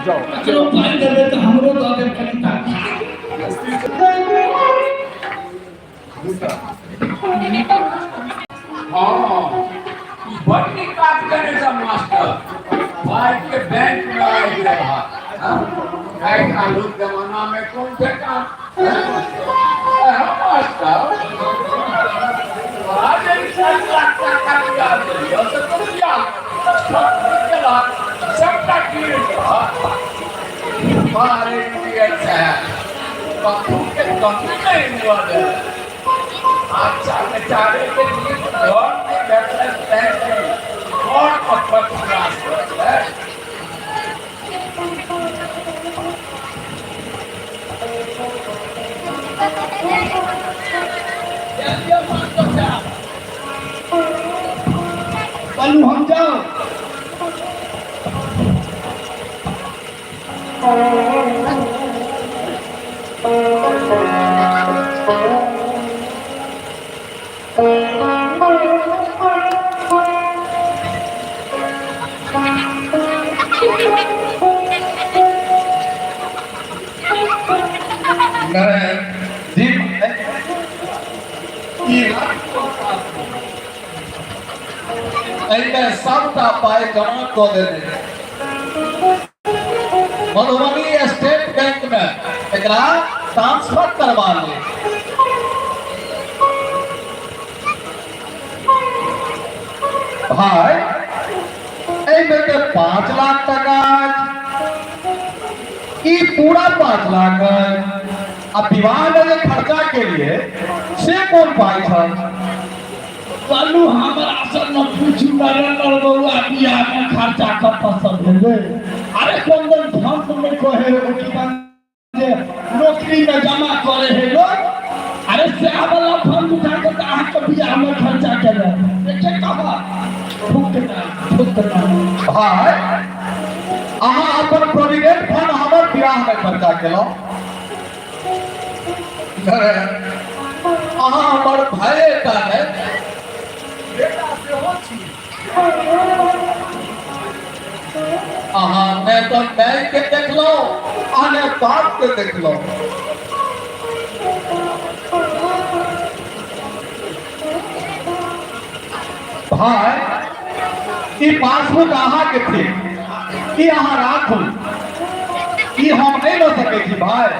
जाओ। ककरो पाइ देबै तऽ हमरो दऽ देब कनि तनखा। हाँ, ई बड़ नीक काज केने छ मास्टर। पाइ के बैंक में राखि देलहा। हाँ? आइ काल्हुक जमाना में कोन ठेकान? हाँ, मास्टर, तोरा जे ई 7 लाख टाका दिया देलियौ से तों दिया। सब केलहक, सबटा गिर गेलहक। बारे इडियट साहब, कतहु के कमी नहि हुअ देलक। अच्छा बेचारे के नीक घर नहि भेटलै तैं कि घर पर प्रयास करै। चलू हम जाउ। नारायण जी, ई एहिमे सबटा पाइ जमा कऽ देने मधुबनी स्टेट बैंक में एकरा ट्रांसफर करवा ले। भाई एहिमे तऽ 5 लाख टका अछि, ई पूरा 5 लाख अछि आ विवाह में जे खर्चा के लिए से कोन पाइ छल? चलू हमरा से न पूछू नरेंद्र बउआ बियाह में खर्चा कतऽ से भेलै। अरे कोन दिन फंड में कहे हो कि जे नौकरी में जमा करे है लोग, अरे सएह वाला फंड उठा के तऽ अहाँके बियाह में खर्चा केलक। देखे कहा फुकना फुकना। भाई अहाँ अपन प्रोविडेंट फंड हमर बियाह में खर्चा केलहुँ। अहाँ हमर भाई टा नहि, बेटा सेहो छी। अहाँ ने तऽ माय के देखलहुँ आ ने बाप के देखलहुँ। भाई ई पासबुक अहाँके थिक, ई अहाँ राखू, ई हम नहि लऽ सकै छी भाई।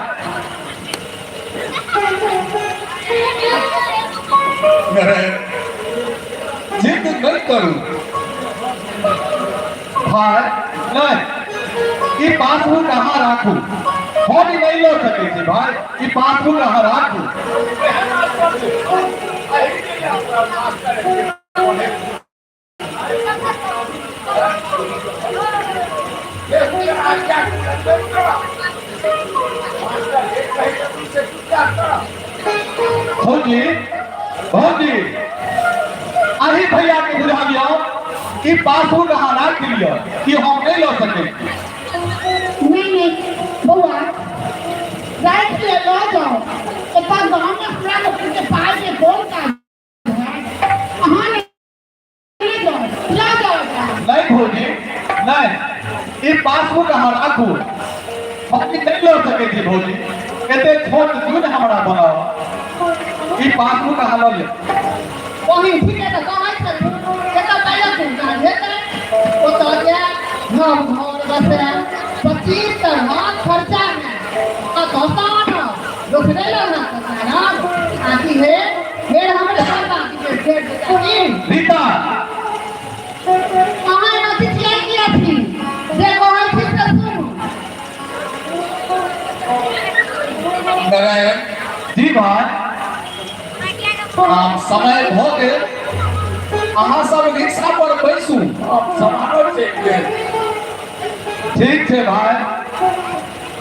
जिद नहि करू भाई, नहि, ई पासबुक अहाँ राखू, हम ई नहि लऽ सकै छी भाई, ई पासबुक अहाँ राखू। भौजी, भौजी, अही भैया के बुझा दियौ कि पासबुक अहाँ राखि लिअ, कि हम नहि लऽ सकै छी। नहि नहि बौआ, राखि लिअ, लऽ जाउ। एतऽ गाँवमे हमरा लोकनिके पाइके कोन काज है? अहाँ नहि जाउ, लऽ जाउ एकरा। नहि भौजी नहि, ई पासबुक अहाँ राखू, हम ई नहि लऽ सकै छी भौजी, एते छोट जुन हमरा बनाउ, ई पासबुक अहाँ लऽ लिअ। बहिन ठीके तऽ कहै छथिन, एतऽ पाइक कोन काज हेतै? ओतऽ जायब, नव घर बसायब, 25 तरहक खर्चा हैत, कतऽसँ आनब? दोसरे लग हाथ पसारब? आकि हे फेर हमरे बर्बादी के फेर देथिन। रीता, अहाँ एना चिचियाइ किया छी? जे कहै छी से सुनू। नारायण जी, भाई आब समय भऽ गेल, अहाँ सब रिक्शा पर बैसू। आब समानो चलि गेल। ठीक छै भाई,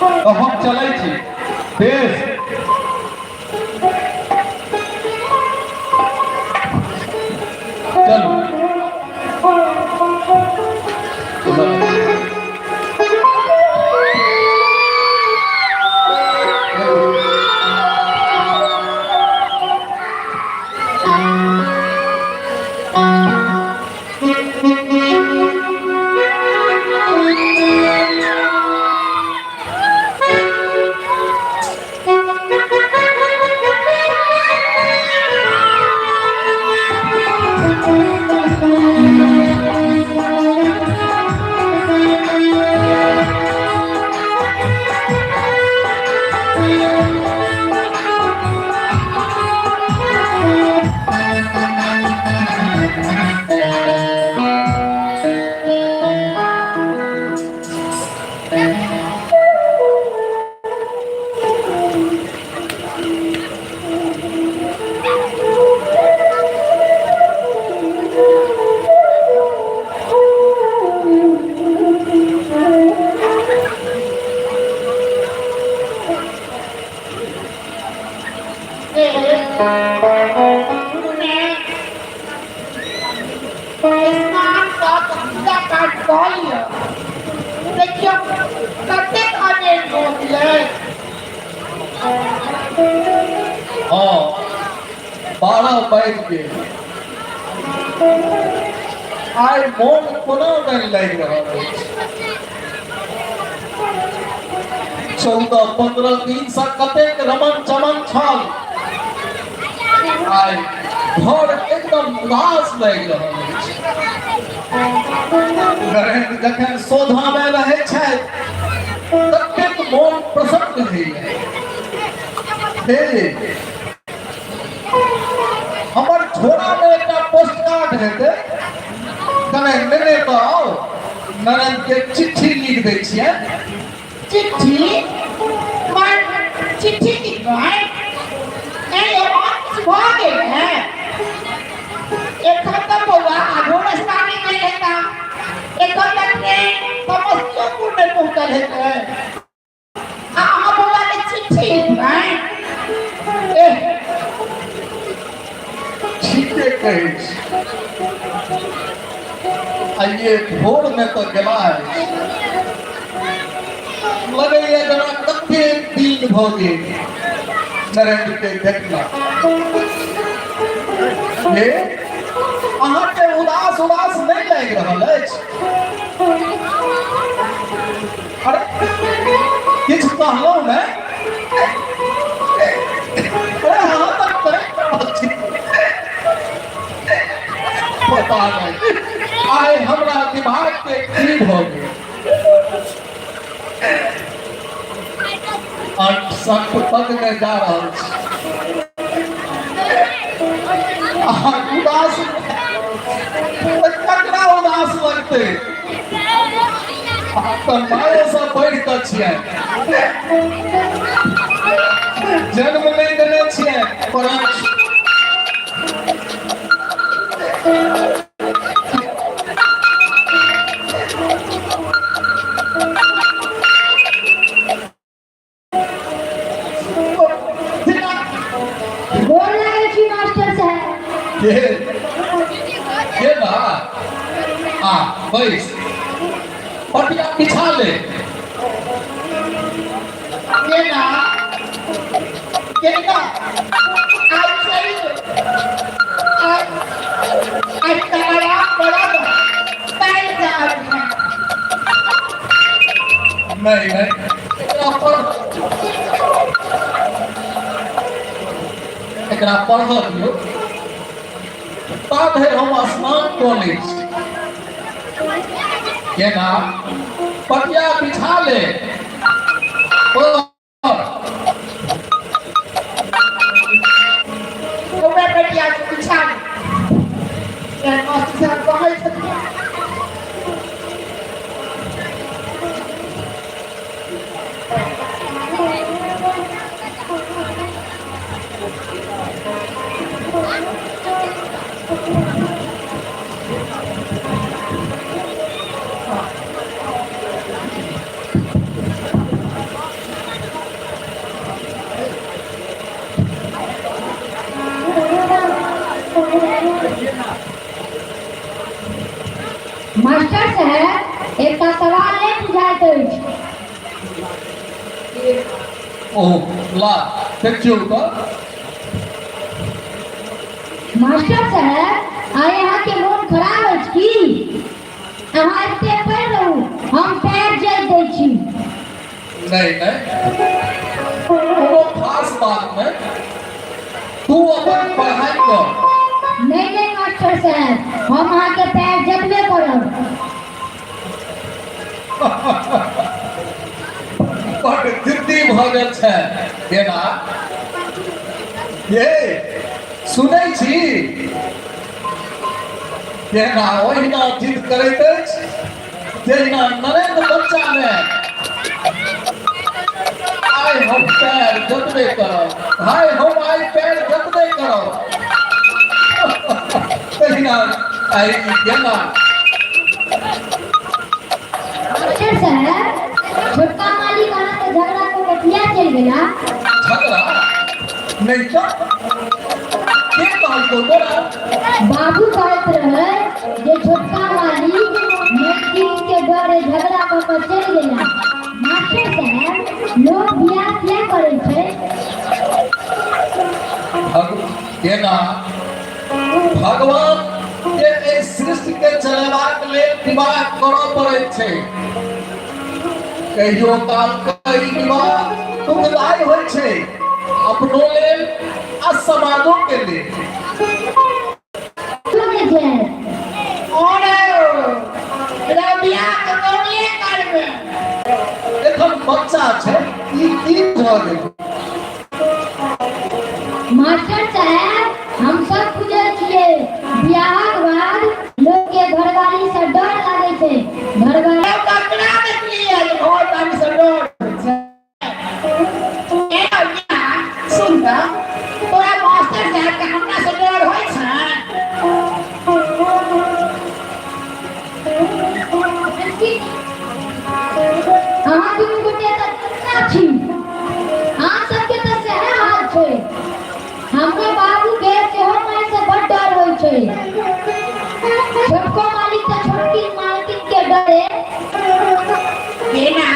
तऽ हम चलै छी। बेस, चलू। स्नान कऽ कऽ पूजा पाठ कऽ लिअ। देखियौ कतेक अबेर भऽ गेलै। हँ, 12 बाजि गेल। आइ मोन कोना नहि लागि रहल अछि। 14-15 दिनसँ कतेक रमन चमन छल, आइ घर एकदम उदास लागि रहल अछि। नरेन्द्र जखन सोझामे रहै छथि ततेक मोन प्रसन्न होइए। हे, हमर झोरामे एकटा पोस्ट कार्ड हेतै, कने नेने तऽ आउ। नरेन्द्र के चिट्ठी लिख दै छियै। चिट्ठी? पर चिट्ठी लिखबै? ऐ यौ, और किछु भऽ गेल है? एखन तऽ बौआ आधो रस्ता नहि गेल हेता। एखन तऽ ट्रेन समस्तीओपुर नहि पहुँचल हेतै आ अहाँ बौआ के चिट्ठी लिखबै? एह। ठीके कहै छी। आइए भोरमे तऽ गेला अछि, लगैए जेना कतेक दिन भऽ गेल नरेन्द्रके देखला। हे, अहाँके उदास उदास नहि लागि रहल अछि? अरे, किछु कहलहुँ ने? अरे, अहाँ तऽ करैत रहल छी। पता नहि आइ हमरा दिमाग के की भऽ गेल। अंट संट बजने जा रहल छी। अहाँ उदास तऽ ककरा उदास लगतै? अहाँ तऽ मायोसँ बढ़ि कऽ छियै। जन्म नहि देने छियै, परंच गोर लागै छी मास्टर साहेब। के के बा? आ बैस, पटिया बिछा ले। केना केना आइ सही आइ आइ तारा करब काल्हि से आबि। नहीं नहीं, एकरा पढ़, एकरा पढ़ऽ दियौ। ता धरि हम स्नान कऽ लै छी। केना, पटिया बिछा ले। ओकरा पटिया बिछा ले। मास्टर साहब कहै छथिन। मास्टर साहेब, एकटा सवाल नहि बुझाइत अछि। ओ ला, देखियौ तऽ। मास्टर साहेब, आइ अहाँके मोन खराब अछि की? अहाँ एते पढ़ि रहू, हम पैर जरि दै छी। नहीं नहीं, कोनो खास बात नहीं, तू अपन पढ़ाई कर। नहीं नहीं मास्टर साहब, हम अहाँके पैर जतबे करब। बड जिद्दी भऽ गेल छै। केना ये सुनै छी? केना ओहिना जिद करैत अछि जहिना नरेंद्र बच्चा मे हम पैर जतबे करब भाई, हम आइ पैर जतबे करब। तहिना आइ गेला। मास्टर साहब, छोटका मालिक अहाँ से झगड़ा कऽ के किया चलि गेला? झगड़ा नहि तऽ के कहलकौ तोरा? बाबू कहैत रहे जे छोटका मालिक मालकिन के डरे झगड़ा कऽ के चलि गेला। मास्टर साहब, लोग बियाह किया करै छै? केना भगवान के एहि सृष्टि के चलेबाक लेल विवाह करऽ पड़ैत छै। कहियो काल के ई विवाह दुखदायी होइ छै, अपनो लेल आ समाजो के लेल। एखन बच्चा छै, ई की भऽ गेल? मास्टर साहब, हम सब बुझै छियै, बियाहक बाद लोक के घरवाली से डर लागै छै। घरवाली ककरा देखलियै घरवाली से डर होइ छै? ए भैया, सुन तऽ, तोरा मास्टर साहब के हमरा से डर होइ छै? अहाँ दुनू गोटे तऽ बच्चा छी, अहाँ सबके तऽ सएह हाल छै। हमरो बाबू के सेहो माय से बड डर होइ छै। छोटको मालिक तऽ छोटकी मालकिन के डरे। केना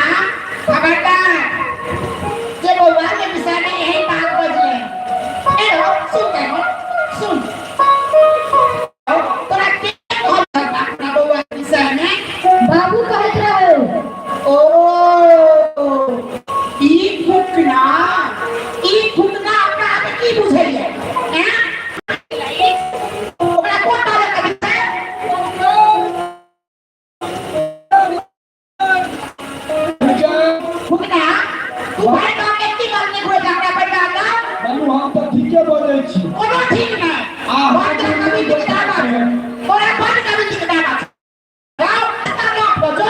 खबरदार जे बौआ के विषय में एहन बात बजले। ए रौ, सुन तऽ रौ, सुन, तोरा के कहलक अपना बौआ के विषय में? बाबू कहैत रहे। ओ ई फुकना, ई फुकना अपना आपके की बुझैया? हैं? ओकरा कोन बाबा के विषय? फुकना, तू भाई गाँव के की बात नहीं हुए हमरा परिवार का? बाबू, हम तऽ ठीके बजै छी। कोनो ठीक नहीं। आ बड़ कवि के दावा, तोरा बड़ कवि के दावा। जाओ ना बजो,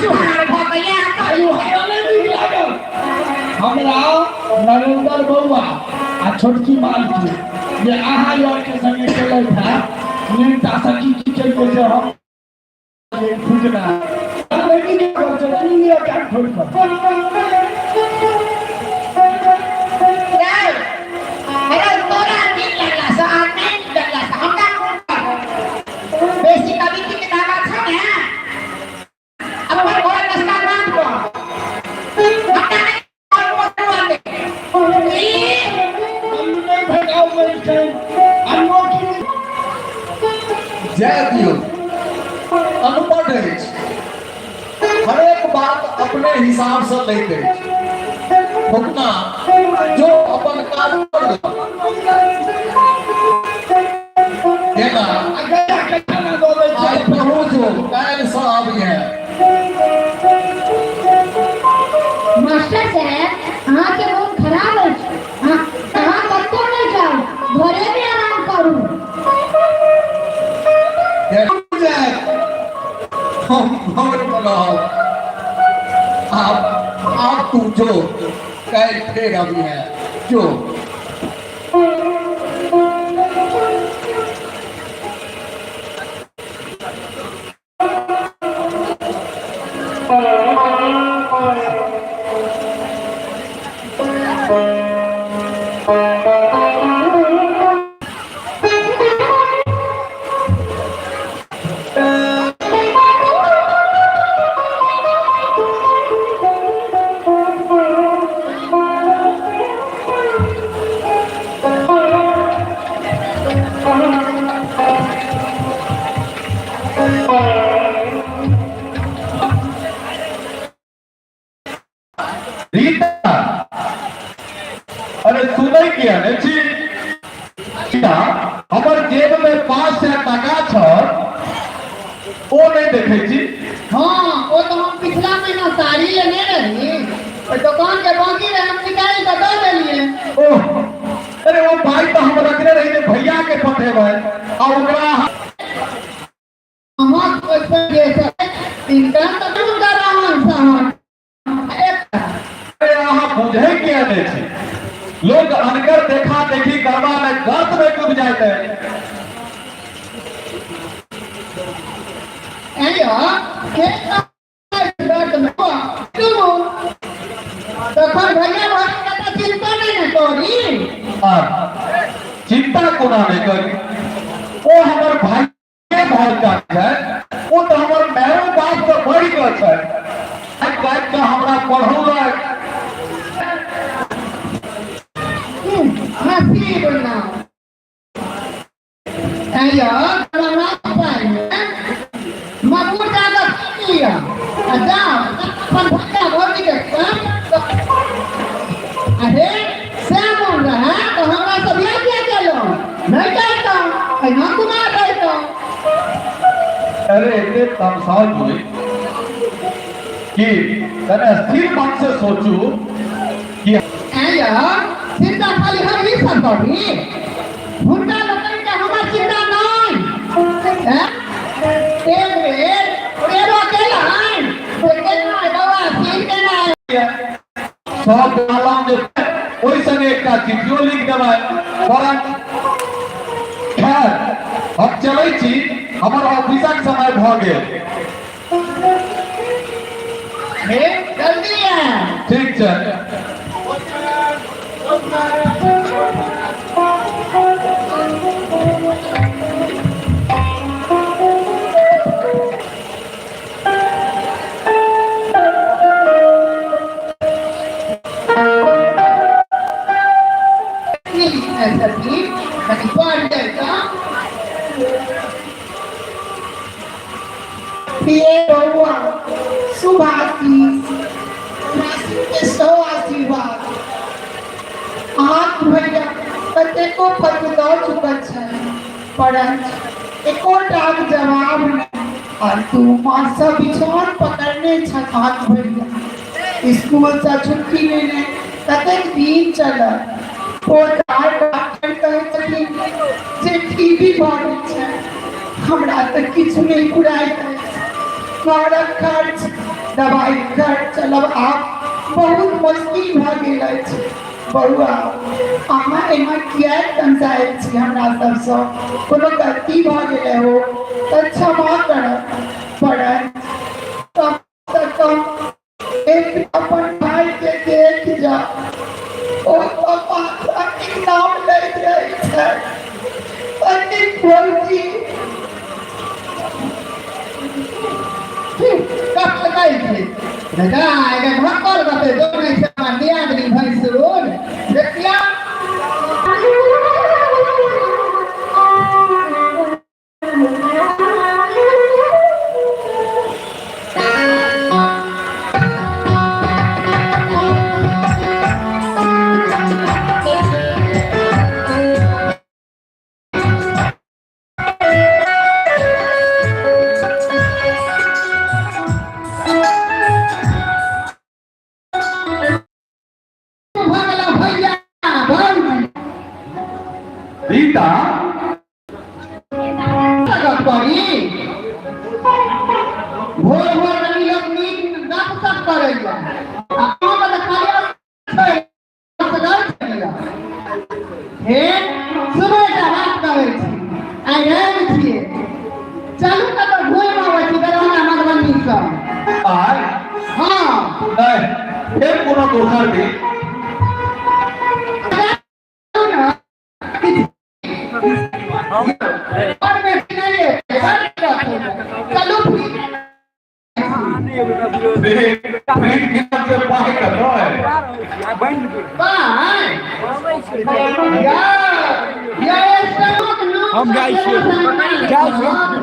चुहार भऽ गया कहियो। हमरा नहि नीक लागल। हमरा नरेंद्र बौआ आ छोटकी मालकिन जे अहाँ यार के संगे केलथि है, नेता से की की केलकै से हम फुकना नहि नीक लागल छै। सुनि लिअ कान खोलि कऽ। अरे तोरा नीक लगला से आ नहि नीक लगला से हमरा कोन बात? बेसी कवि के दावा छै ने, अब हमर घर रास्ता बंद कर, हमरा नहि ई नहि भेटाउ गेल छै आ नौकरी। जय दियौ, अनपढ़ अछि, हरेक बात अपने हिसाब से लैत अछि। फुकना, जो अपन काज कर लऽ। केना आ गया के खाना दऽ दै आइ छै। तहु जो, काल्हि से अबिहे। मास्टर साहब, अहाँके मोन खराब अछि। अहाँ कतहु नहि जाउ, घरे में आराम करू। जायत, हम घर पर रहब। आब तू जो, काल्हि फेर अबिहे, जो। रीता, अरे सुनै किया ने छी? रीता, हमर जेब में 500 टाका छल, ओ नहि देखै छी? हाँ, ओ तो हम पिछला महीना साड़ी लेने रही, ओहि दुकान के बाकी रहे, हम निकालि कऽ दऽ देलियै। ओह, अरे ओ पाइ तऽ हम रखने रही जे भैया के पठेबै आ ओकरा अहाँ ओहि पर जे छै इनकम तऽ हुनका रहन सहन लोक अनकर देखा देखी करबा में गर्त में डूब जाइत है। तखन भैया भाभी के चिंता नहि ने करी। चिंता कोना नहि करी? ओ हमर भाई भऽ छै, ओ तऽ हमर मायो बाप से बढ़ि कऽ छै। काटि कऽ हमरा पढ़ौलक। नसीब ना मकुर जाकऽ की लिअ आ जाउ अपन भैया भौजीके काम। अरे से मोन रहै तऽ हमरा से बियाह किया केलहुँ? नहि कहितहुँ, एहिना कुमार रहितहुँ। अरे एते तमसाउ जुई कि कने स्थिर मन से सोचू कि आँय, चिंता खाली हम ही सब करी? हुनका लोकनिके हमर चिंता नहि। एक बेर उड़ेबो केलनि से केना बौआ सीन केना। सब कहलहुँ जे ओहि संगे एकटा चिट्ठियो लिख देबै। परंच खैर, हम चलै छी, हमर ऑफिसक समय भऽ गेल। हे, जल्दी आयब। ठीक छै। छथिन कनि पढ़ जाइतहुँ। प्रिय बौआ शुभ आशीष, के सौ आशीर्वाद। अहाँक भैया कतेको पत्र दऽ चुकल छनि, परंच एकोटाक जवाब नहि। और 2 माससँ बिछौन पकड़ने छथि अहाँक भैया। स्कूलसँ छुट्टी लेने कतेक दिन चलत? पोता डॉक्टर कहै छथिन जे टीबी भऽ गेल छै। हमरा तऽ किछु नहि फुराइत अछि। घरक खर्च, दवाइ खर्च चलब आब बहुत मुश्किल भऽ गेल अछि। बौआ, अहाँ एना किएक तमसायल छी हमरा सबसँ? कोनो गलती भऽ गेलै हो तऽ क्षमा करब, परंच कम सँ कम एक अपन भाई के देख जा। ओ तऽ मात्र नाम लैत रहै छै, अनिक भौजी। कष्ट कहै छै बेटा, एकर भक्कल कते जोड़ै छै हमर दियादनी भैंसुर, देखिया। भऽ गेलौ भैया भौजी। रीता। गप करी भोर भोर, कनी लोक नीक गप सप करैया आ अहाँके तऽ खाली असगर छलियै। हे, सुबह एकटा बात करै छी, आइ रवि छियै, चलू कतौ घुमि अबै छी, दरभंगा मधुबनी सँ। आइ? हँ। नहि, फेर कोनो दोसर दिन। चलू ने, घरमे नहि एतै, बड़ दिक्कत होइया। चलू फ्री। प्रिंट से पाइ कतऽ है? बाय या या। हम जाइ छियै, जाइ छियै।